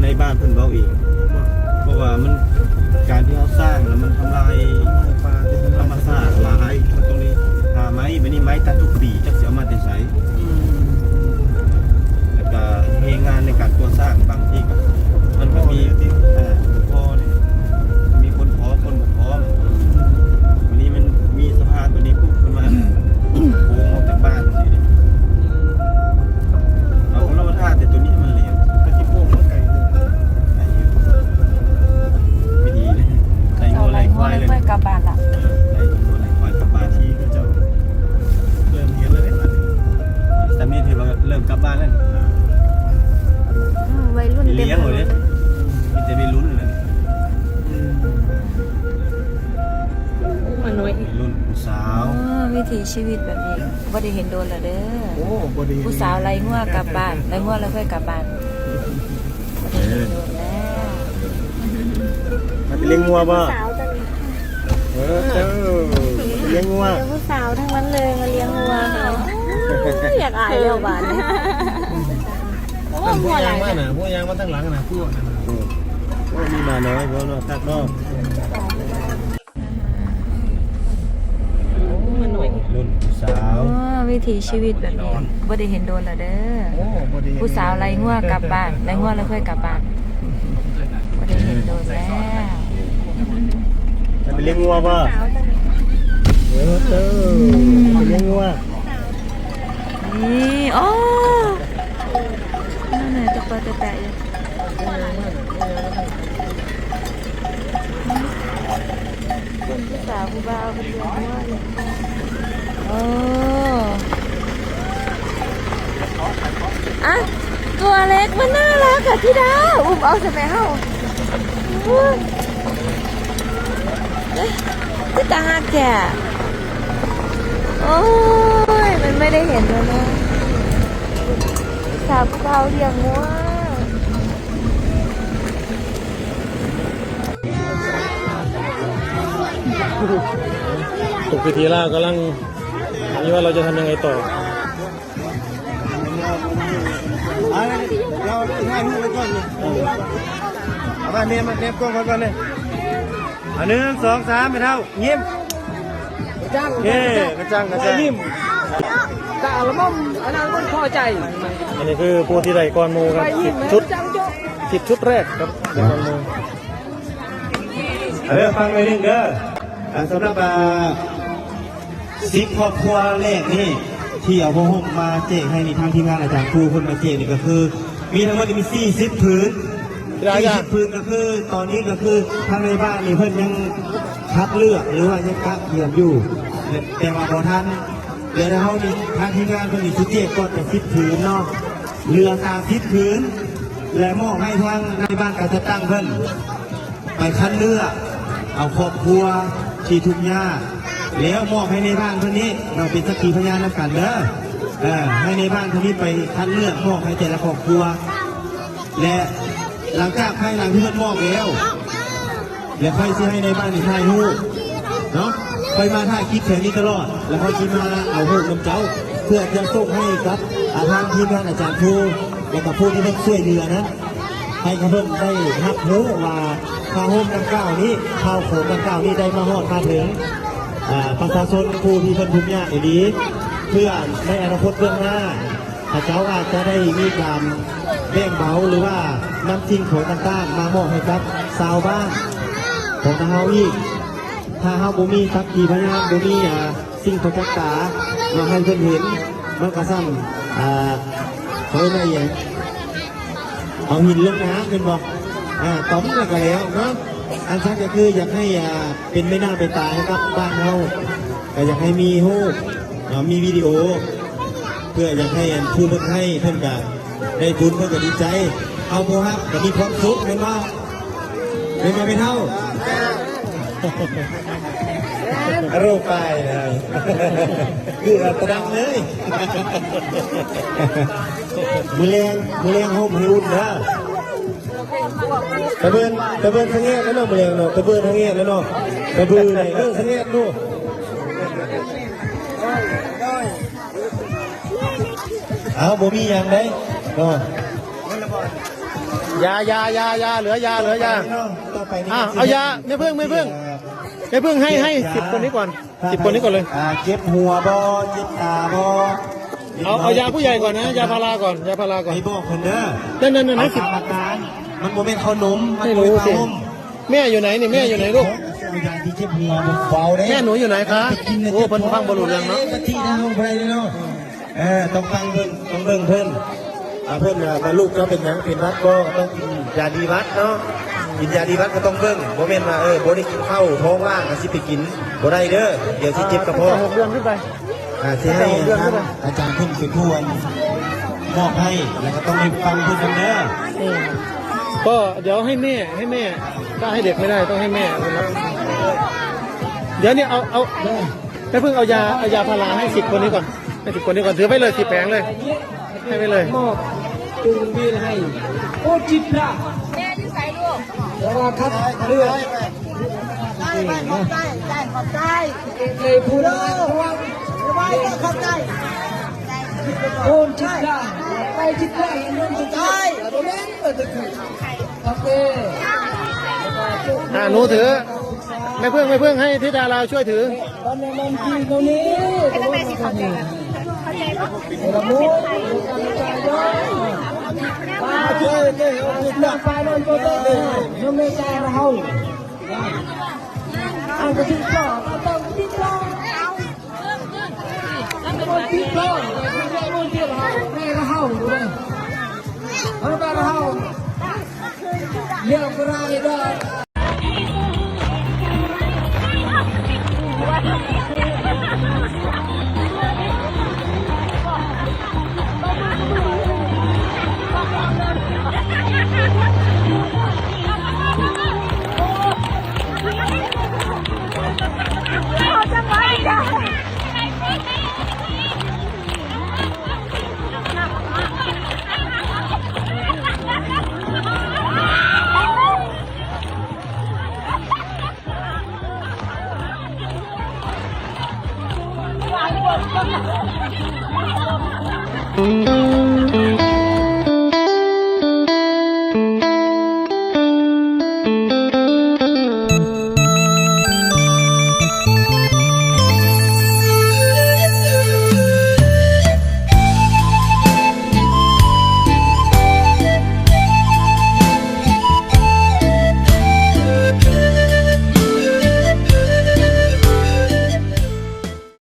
ໃນບ້ານເພິ່ນເວົ້າເອງ ເພາະວ່າມັນ ການທີ່ເຮົາສ້າງແລ້ວມັນທຳລາຍ ທຳລາຍປ່າ ທຳລາຍທຳມະຊາດຫຼາຍ ມັນຕ້ອງໄດ້ຫາໄມ້ ບັດນີ້ໄມ້ຕັດທຸກປີ ຈັກຊິເອົາມາແຕ່ໃສ. ອືມ ແລ້ວກະແຮງງານໃນການກໍ່ສ້າງບາງທີກະ ມັນກະມີ ເອີ ບໍ່ພໍເດ້ ມີຄົນພ້ອມ ຄົນບໍ່ພ້ອມ. ວັນນີ້ມັນມີສະພານໂຕນີ້ປຸບ ເພິ່ນວ່າໂກງອອກຈາກບ້ານຈັ່ງຊີ້ເດ້. ເອົາ ລາວວ່າຖ້າແຕ່ໂຕນີ້ມັນແຫຼວ ກະຊິໂກງມັນໄກ ໄກຢູ່ ໄດ້ດີເດ້ ໄລ່ງົວໄລ່ຄວາຍເລີຍ ເຈົ້າໄລ່ງົວໄລ່ຄວາຍກັບບ້ານລະ ໄລ່ງົວໄລ່ຄວາຍກັບບ້ານ ທີ່ເຂົາເຈົ້າເລີ່ມເຮັດແລ້ວເດ້ ສາມີຖືວ່າເລີ່ມກັບບ້ານແລ້ວ ອືມ ໄວລຸ້ນເຕັມ ໄປລ້ຽງເອົາເດ້ ມີແຕ່ໄວລຸ້ນແຫຼະ ອືມ. ມານ້ອຍ ໄວລຸ້ນຜູ້ສາວ ອໍ ວິຖີຊີວິດແບບນີ້ບໍ່ໄດ້ເຫັນດົນແລ້ວເດີ. ໂອ້ ບໍ່ໄດ້ເຫັນ ຜູ້ສາວໄລ່ງົວກັບບ້ານ ໄລ່ງົວແລ້ວຄ່ອຍກັບບ້ານ ບໍ່ໄດ້ເຫັນດົນແລ້ວ. ເອີ ມັນໄປລ້ຽງງົວບໍ່? ສາວຈັ່ງ ເອີ ເອີ ໄປລ້ຽງງົວ ເອີ ຜູ້ສາວທັງນັ້ນເລີຍມາລ້ຽງງົວ ໂອ້ຍ ຢາກອາຍແລ້ວບາດນີ້. ໂອ້ ງົວຫຼາຍ ຜູ້ຍ່າງມານະ ຜູ້ຍ່າງມາທາງຫຼັງນະ ພວກນັ້ນນະ ໂອ້ ມີໝານ້ອຍ ພວກເນາະ ຄັກເນາະ. ລຸ້ນຜູ້ສາວ ອໍ ວິຖີຊີວິດແບບນີ້ບໍ່ໄດ້ເຫັນດົນແລ້ວເດີ. ໂອ້ ບໍ່ໄດ້ເຫັນ ຜູ້ສາວໄລ່ງົວກັບບ້ານ ໄລ່ງົວແລ້ວຄ່ອຍກັບບ້ານ ບໍ່ໄດ້ເຫັນດົນແລ້ວ. ໄປລ້ຽງງົວບໍ່? ເອີ ໄປລ້ຽງງົວ ນີ້ ໂອ້ ນັ້ນນະ ຕະປະຕະແຕະຢູ່. ເພິ່ນຜູ້ສາວຜູ້ບ່າວເພິ່ນລ້ຽງງົວຢູ່ ໂອ້ ອະ ຕົວເລັກມັນໜ້າລັກອະທິດາ ອຸ້ມເອົາຊະແມ່ເຮົາ ອຸ້ຍ ເອີ ຄືຕາຮັກແທ້ ໂອ້ຍ ມັນໄມ່ໄດ້ເຫັນໂດນເນາະ ສາວຜູ້ບ່າວລ້ຽງງົວ. ปกติล่ะ กำลัง อันนี้ว่าเราจะทำยังไงต่อ เอา เดี๋ยวถ่ายรูปไว้ก่อนเลย เอามา เนม มา เนมกล้องไว้ก่อนเลย เอา หนึ่ง สอง สาม แม่เฒ่า ยิ้ม เย้ กระจัง กระจัง ยิ้ม ตาละม่อม อันนั้นมันพอใจ อันนี้คือผู้ที่ได้ก่อนหมู่ครับ สิบชุด สิบชุดแรกครับ ได้ก่อนหมู่ เด้อ ฟังหน่อยหนึ่งเด้อ อ่า สำหรับ อ่า สิบครอบครัวแรกนี่ ที่เอาผ้าห่มมาแจกให้นี่ ทางทีมงานอาจารย์ครูเพิ่นมาแจกนี่ก็คือ มีทั้งหมดนี่มีสี่สิบผืน สี่สิบผืนก็คือ ตอนนี้ก็คือทางในบ้านนี่เพิ่นยังคัดเลือกหรือว่ายังกะเตรียมอยู่ แต่ว่าบ่ทัน แล้วเฮานี่ ทางทีมงานเพิ่นนี่สิแจกก่อนแต่สิบผืนเนาะ เหลือสามสิบผืน และมอบให้ทางในบ้านการจัดตั้งเพิ่น ไปคัดเลือกเอาครอบครัวที่ทุกข์ยาก แล้วมอบให้ในบ้านเพิ่นนี้ เราเป็นสักขีพยานนำกันเด้อ เอ่อ ให้ในบ้านเพิ่นนี้ไปคัดเลือกมอบให้แต่ละครอบครัว และหลังจากภายหลังที่เพิ่นมอบแล้ว แล้วค่อยสิให้ในบ้านนี่ถ่ายรูปเนาะ ค่อยมาถ่ายคลิปแถวนี้ตลอด แล้วค่อยสิมาเอารูปนำเจ้า เพื่อจะส่งให้กับ อ่า ทางทีมงานอาจารย์ครู แล้วก็ผู้ที่เพิ่นช่วยเหลือนั้น ให้เขาเพิ่นได้รับรู้ว่าผ้าห่มดังกล่าวนี้ ข้าวของดังกล่าวนี้ได้มาฮอดมาถึง อ่า ประชาชนผู้ที่เพิ่นทุกข์ยากอีหลี เพื่อในอนาคตเบื้องหน้า เขาเจ้าอาจจะได้มีการแบ่งเบา หรือว่านำสิ่งของต่างๆ มามอบให้กับชาวบ้านของทางเฮาอีก ถ้าเฮาบ่มีสักขีพยาน บ่มี อ่า สิ่งประจักษ์ตามาให้เพิ่นเห็น มันก็ซ้ำ อ่า เขาเรียกว่าอิหยัง เอาหินลงน้ำแม่นบ่ อ่า ต๋อมแล้วก็แล้วเนาะ อันซั้นก็คืออยากให้ อ่า เป็นแม่น้ำเป็นตาให้กับบ้านเฮา ก็อยากให้มีรูป อ่า มีวิดีโอ เพื่ออยากให้อันผู้เพิ่นให้เพิ่นก็ได้บุญเพิ่นก็ดีใจ เอาผู้รับก็มีความสุขแม่นบ่ แม่นบ่แม่เฒ่า อารมณ์ไปนะ คือตะดังเลย มื้อแลง มื้อแลงห่มให้อุ่นเด้อ ตะเบิน ตะเบินทางแง่แล้วเนาะ มื้อแลงเนาะ ตะเบินทางแง่แล้วเนาะ ตะเบินไหน เออ ทางแง่เนาะ เอา บ่มีหยังเด้เนาะ ຢາ ຢາ ຢາ ຢາ ເຫຼືອຢາ ເຫຼືອຢາ. ອ່າ ເອົາຢາ ແມ່ເພິ່ງ ແມ່ເພິ່ງ ແມ່ເພິ່ງ ໃຫ້ ໃຫ້ສິບຄົນນີ້ກ່ອນ ສິບຄົນນີ້ກ່ອນເລີຍ. ອ່າ ເຈັບຫົວບໍ່? ເຈັບຕາບໍ່? ເອົາ ເອົາຢາຜູ້ໃຫຍ່ກ່ອນນະ ຢາພາລາກ່ອນ ຢາພາລາກ່ອນ ໃຫ້ບອກເພິ່ນເດີ. ນັ້ນໆໆ ເອົາຕາມອາການ ມັນບໍ່ແມ່ນເຂົ້າໜົມ ມັນບໍ່ແມ່ນຜ້າຫົ່ມ. ແມ່ຢູ່ໃນນີ້ ແມ່ຢູ່ໃນລູກ? ເອົາຢາທີ່ເຈັບຫົວ ເບົາເດ້. ແມ່ໜູຢູ່ໃນຄະ? ໂອ້ ເພິ່ນຟັງບໍ່ຮູ້ເລື່ອງເນາະ ກະຕິທາງໂຮງໄພເນາະ. ເອີ ຕ້ອງຟັງເພິ່ນ ຕ້ອງເບິ່ງເພິ່ນ. ອ່າ ເພິ່ນວ່າ ວ່າລູກເຈົ້າເປັນຫຍັງ ເປັນຫວັດບໍ່? ຕ້ອງກິນຢາດີຫວັດເນາະ ກິນຢາດີຫວັດກໍຕ້ອງເບິ່ງ. ບໍ່ແມ່ນວ່າ ເອີ ບໍ່ໄດ້ກິນເຂົ້າ ທ້ອງວ່າງກໍຊິໄປກິນ ບໍ່ໄດ້ເດີ ດຽວຊິເຈັບກະເພາະ. ຕັ້ງແຕ່ຫົກເດືອນຂຶ້ນໄປ. ອ່າ ຊິໃຫ້ ຕັ້ງແຕ່ຫົກເດືອນຂຶ້ນໄປ ອາຈານເພິ່ນເປັນຜູ້ອັນມອບໃຫ້ ແລ້ວກໍຕ້ອງໄດ້ຟັງເພິ່ນນຳເດີ. ອືມ ກໍດຽວໃຫ້ແມ່ ໃຫ້ແມ່ ຖ້າໃຫ້ເດັກໄມ່ໄດ້ ຕ້ອງໃຫ້ແມ່. ດຽວນີ້ເອົາ ເອົາ ແມ່ເພິ່ງເອົາຢາ ເອົາຢາພາລາໃຫ້ສິບຄົນນີ້ກ່ອນ ໃຫ້ສິບຄົນນີ້ກ່ອນ ຖືໄປເລີຍ ສິບແຜງເລີຍ ໃຫ້ໄປເລີຍ. ມອບ ຈຶ່ງມີໃຫ້ໂອຈິບລາ ແມ່ຢູ່ໃສລູກ? ແຕ່ວ່າຄັດເລືອກ ໃຕ້ ໃຕ້ ຂອບໃຈ ໃຫ້ຜູ້ລະວັງ ລະວັງ ຂອບໃຈ ໂອຈິບລາ ໄປຈິບລາ ເງິນຈິບລາ ບໍ່ແມ່ນ ເອີ ຕະຄື ໂອເຄ ອ່າ ໜູຖື ແມ່ເພິ່ງ ແມ່ເພິ່ງ ໃຫ້ທິດາລາວຊ່ວຍຖື.